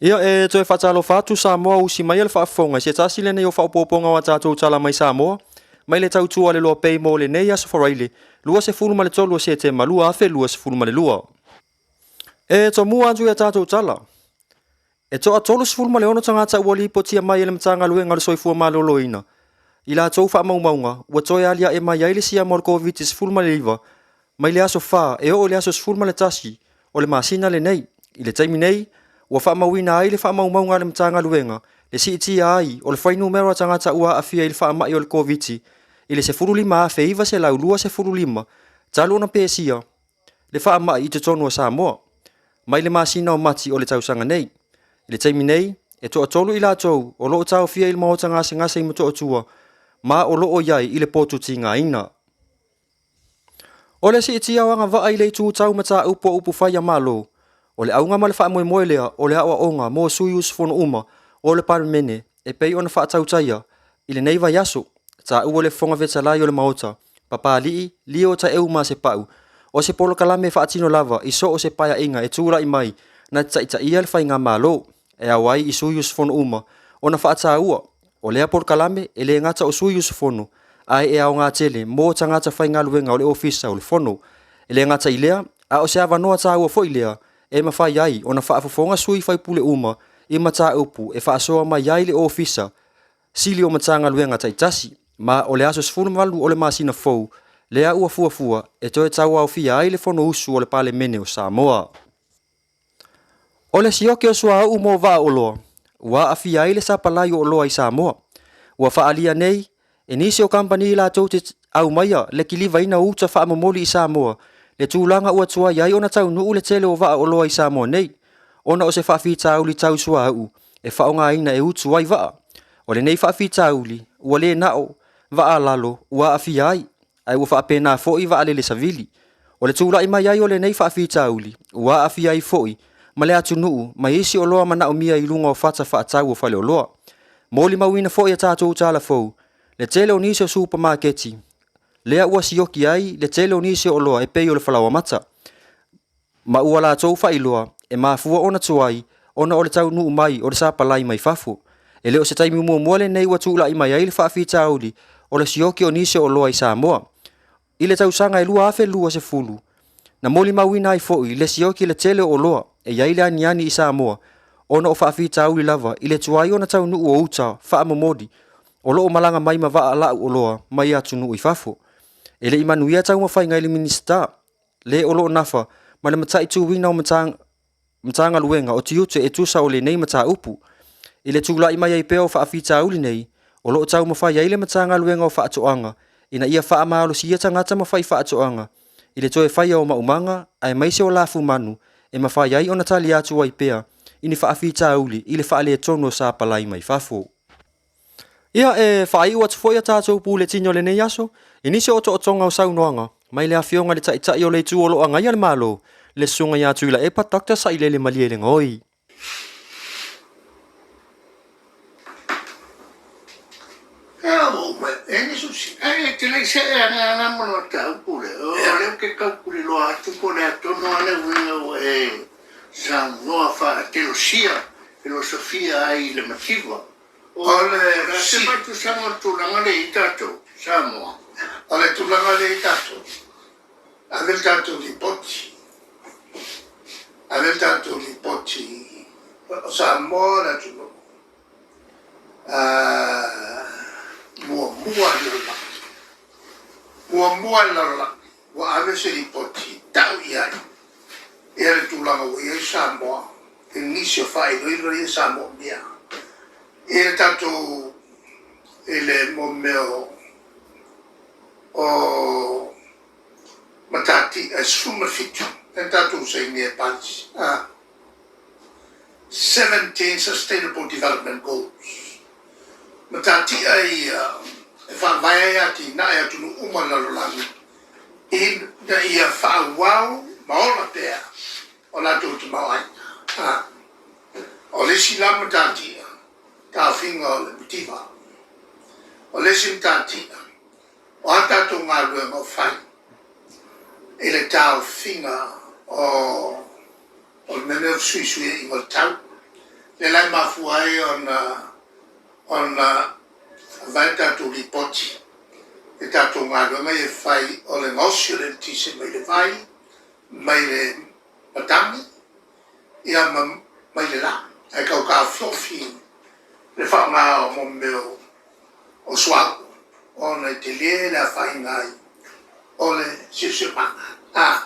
Ia, e toe faatalofa atu Samoa usi mai le faafofoga i se tasi lenei o faaopoopoga o a tatou tala mai Samoa, mai le tautua a le Loa Pay mo lenei aso Faraile 23 o Setema 2022. E tomua atu i a tatou tala. E toa 36 tagata ua lipotia mai e le Matagaluega o le Soifua Maloloina i latou faamaumauga ua toe aliae mai ai le siama o le Koviti-19 mai le aso 4 e oo i le aso 11 o le masina lenei. I le taimi nei, ua faamauina ai le faamaumauga a le Matagaluega le siitia ai o le fuainumera o tagata ua aafia i le faamai o le Koviti i le 15,925 talu ona pesia le faamai i totonu o Samoa mai le masina o Mati o le tausaga nei. I le taimi nei, e toatolu i latou o lo o taofia i le maota gasegase i Motootua ma o lo o i ai i le potu tigaina. O le siitia o agavaa i le itu tau mataupu o upufai a Malo, o le auga ma le faamoemoe lea o le aoaoga mo sui usufono uma o le Palemene e pei ona faatautaia i lenei vaiaso, taua le Fofoga Fetalai o le Maota, Papalii, Lio Taeu ma Sepau, o se polokalame e faatino lava i so o se paeaiga e tulai mai na te taitaia le faigamalo, e ao ai i sui usufono uma ona faataua o lea polokalame e le gata o sui usufono ae e aoga tele mo tagata faigaluega o le Ofisa o le Fono. E le gata i lea, a o se avanoa taua foi lea e mafai ai ona faafofoga sui faipule uma i mataupu e faasoa mai ai le Ofisa Sili o Matagaluega taitasi, ma o le aso 18 o le masina fou lea ua fuafua e toe tauaofia ai le Fonousu o le Palemene o Samoa. O le sioki o suauu mo vaa oloa ua aafia ai le sapalai o oloa i Samoa, ua faaalia nei e nisi o kamupani latou te aumaia le kilivaina o uta faamomoli i Samoa le tulaga ua tuai ai ona taunuu le tele o vaa oloa i Samoa nei ona o se faafitauli tau suauu e faaaogaina e utu ai vaa. O lenei faafitauli ua le na o vaa lalo ua aafia ai, ae ua faapena foi vaalele savili. O le tulai mai ai o lenei faafitauli ua aafia ai foi ma le atunuu ma isi oloa manaomia i luga o fata faatau o faleoloa. Molimauina foi a tatou tala fou le tele o nisi o supamaketi lea ua sioki ai le tele o nisi o oloa e pei o le falaoamata ma ua latou faailoa e mafua ona tuai ona o le taunuu mai o le sapalai mai fafo. E le o se taimi muamua lenei ua tulai mai ai le faafitauli o le sioki o nisi o oloa i Samoa. I le tausaga e 2020, na molimauina ai foi le sioki le tele o oloa e i ai le aniani i Samoa ona o faafitauli lava i le tuai ona taunuu o uta faamomoli o lo o malaga mai ma vaa lau oloa mai atunuu i fafo. E le i manuia taumafaiga i le Minisita le o lo o nafa ma le mataituina o Matagaluega o tiute e tusa o lenei mataupu. I le tulai mai ai pea o faafitauli nei, o lo o taumafai ai le Matagaluega o Faatoaga ina ia faamalosia tagata ma faifaatoaga i le toe faia o maumaga aemaise o lafumanu e mafai ai ona tali atu ai pea i ni faafitauli i le faaletonu o sapalai mai fafo. Ia, e faaiu atu foi a tatou puletini o lenei aso i nisi o otootoga o saunoaga mai le Afioga i le Taitai o le Itu o lo o agaia le Malo, le Susuga ia Tuilaepa Doctor Sailele Malielegaoi. E te le i see ane lava ma le mataupu lea, o lea ou te tau tuliloa atu po o le a tonu lava le uiga ua e saunoa faa-telosia, filosofia, ai i le mativa. O le a se faaitusaga o le tulaga lea i ai tatou, Samoa? O le tulaga lea i ai tatou, ave le tatou lipoti, ave le tatou lipoti, o Samoa le atunuu muamua i le lalolagi, muamua i le lalolagi ua ave se lipoti tau i ai ia le tulaga ua i ai Samoa i nisi o faailoilo ia sa moomia i le tatou i le mo mea o matati e 17 lea na tatou sainia e Palisi a 17 Sustainable Development Goals. Matatia ia e faavae ai atinae a atunuu uma o le lalolagi ina ia faaauau ma ola pea o latou tamaoaiga. O le isi la matatia, taofiga o le mativa. O le isi matatia, o a tatou galuega o fai i le taofiga o le mea lea o fesuisuiaiga o le tau. Lea la e mafua ai ona ona faavae tatou lipoti i tatou galuega ia e fai o le gaosi o le eletise mai le vai, mai le matagi ia ma mai le la. Ae tau taofiofi le faaaoga o mo mea o suauu ona e tele le afaina ai o le siosiomaga. A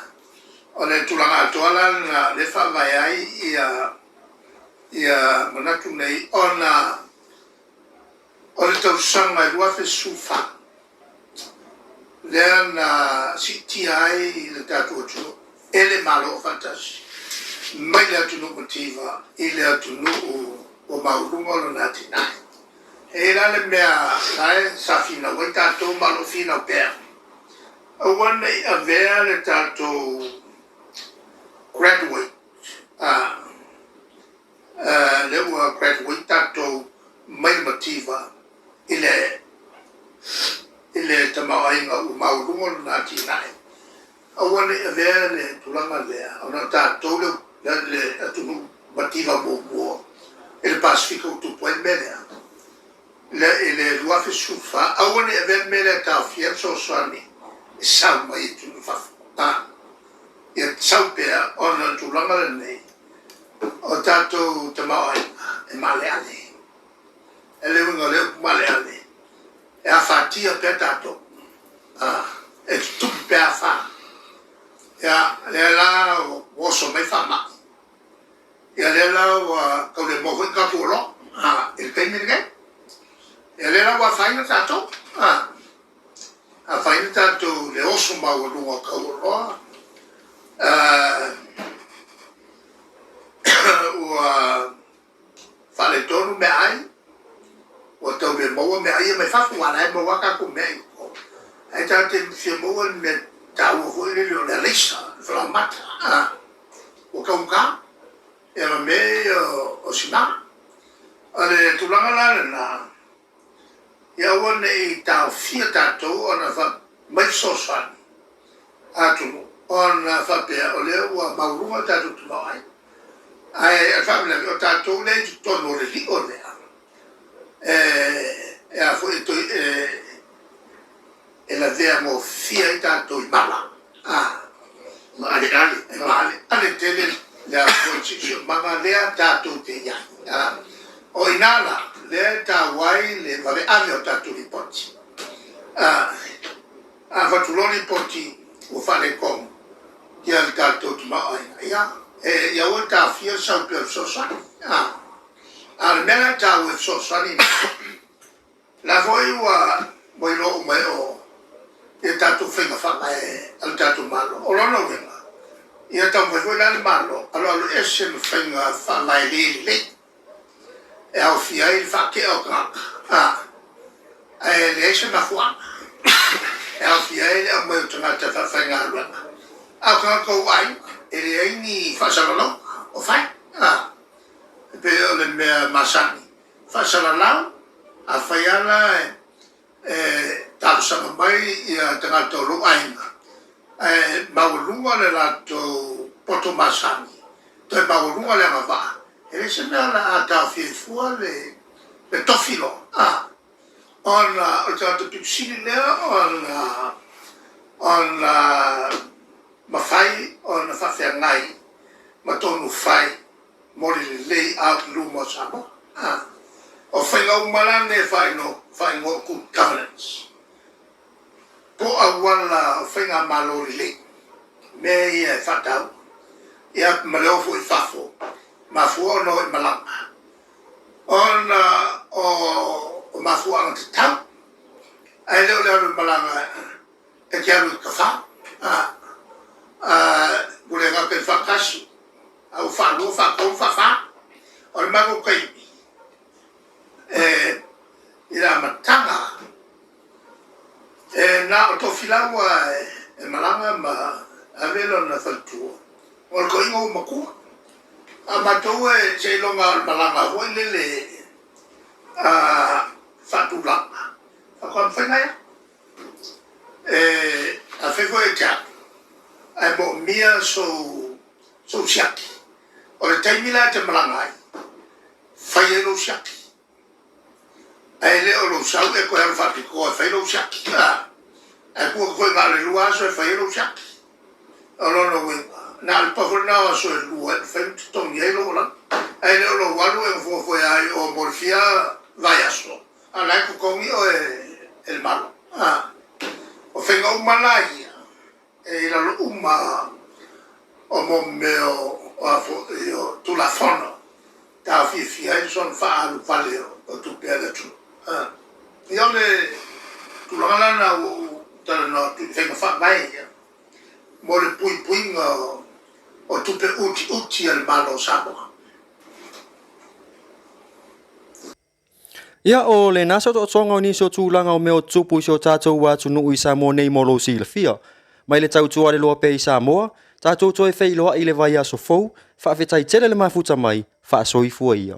o le tulaga atoa la lena o lea e faavae ai ia ia manatu nei ona o le tausaga e 2014 lea na siitia ai le tatou atunuu e le Malo Aufaatasi mai le atunuu mativa i le atunuu ua maualuga lona atinae. E i ai la le mea la e sa finau ai tatou ma o lo o finau pea, aua ne i avea le tatou graduate, lea ua graduate tatou mai le mativa i le i le tamaoaiga ua maualuga lona atinae, aua ne i avea le tulaga lea ona o tatou le le atunuu mativa muamua i le Pasefika ua tupu ai le mea lea. Le i le 2014, aua ne i avea le mea lea e taofia ai le fesoasoani e sau mai atunuu i fafo. A, ia sau pea ona o le tulaga lenei o tatou tamaoaiga e maaleale. E le uiga o lea upu maaleale, e afatia pea tatou, a, e tutupu pea afa. Ia, lea la ua oso mai faamai. Ia lea la ua tau le maua foi ni tatou oloa, a, i le taimi lenei. Ia lea la ua afaina tatou, a, afaina tatou i le oso maualuga o tau o oloa, ua faaletonu meaai, ua tau le maua meaai ia mai fafo, aua o la e maua lava tatou meaai i o. Ae tatou te fia maua le mea taua foi lele o le alaisa, le falaoamata, a, ua taugata, ia ma mea ia o sima. O le tulaga la lena, ia aua ne i taofia tatou ona fai mai fesoasoani a atunuu ona faapea o lea ua maualuga le tatou tamaoaiga. Ae o le faalavelave o tatou lea e i totonu o le lio lea, e a foi e toe e lavea gofie ai tatou i mala. A maaleale, e maaleale tele le a foi siosiomaga lea tatou te i ai. A o i ina la lea e taua ai le vaveave o tatou lipoti. A avatu loa lipoti ua faaletonu ia le tatou tamaoaiga, ia, e, ia aua le taofia le sau pea o le fesoasoani. A, a o le mea la e taua e fesoasoani nei, la foi ua ua iloa uma e o ia tatou faiga faavae a le tatou Malo. O lona uiga, ia taumafai foi la le Malo aloalo ese ma faiga faavae le lelei e aofia ai le faatea o tagata, a, ae leai se mafuaaga e aofia ai le aumai o tagata faafaigaluega. A o tagata o aiga, e leai ni faasalalauga o fai, a, e pei o le mea masani, faasalalau, afai lava la e talosaga mai ia tagata o lou aiga, ae maualuga le latou poto masani, toe maualuga le agavaa, e leai se mea o le a taofia ai fua le tofi loa, a, ona o le tagata pito sili lea ona ona mafai ona faafeagai ma tonu fai mo le lelei au i luma o Samoa. A, o faiga uma la nei e faaigoa o good governance, po o auala o faigamalo lelei, mea ia e faataua, ia ma le o foi i fafo, mafua ona o i malaga, ona o mafuaaga tatau, ae le o le alu i malaga e te alu i tafao, a, ua le gata i le faatasi, a ua faalua, faatolu, faafa. O le matou taimi, e, i le amataga, e na o Tofilau e malaga ma ave lona faletua, o le toeaina ua matua. A o matou e seiloga o le malaga foi lele a faatulaga, faatoa mafai ona e alu. E, afai foi e te alu, ae moomia sou siaki. O le taimi la e te malaga ai, Fai ai lou siaki. Ae le o lou sau e toe alu faapitoa e fai lou siaki. Ae tuu atu foi na o le 2 aso e fai ai lou siaki. O lona uiga, na o le pau foi lena o aso e 2 e mafai ona totogi ai lou olaga. Ae le o lou alu e nofonofo ai o mo le fia vaiaso, a o la e totogi oe e le Malo. O faiga uma la ia, e i lalo uma o mo mea o a foi o Tulafono taofiofia ai le soona faaalu vale o tupe a le atunuu. Ia o le tulaga la lena ua ou talanoa atu i faiga faavae ia mo le puipuiga o tupe utiuti a le Malo o Samoa. Ia, o lena se otootoga o nisi o tulaga o mea o tutupu i si o tatou atunuu i Samoa nei mo lou silafia. Mai le tautua le loa pea i Samoa, tatou toe feiloai i le vaiaso fou, faafetai tele le mafuta mai, faasoifua ia.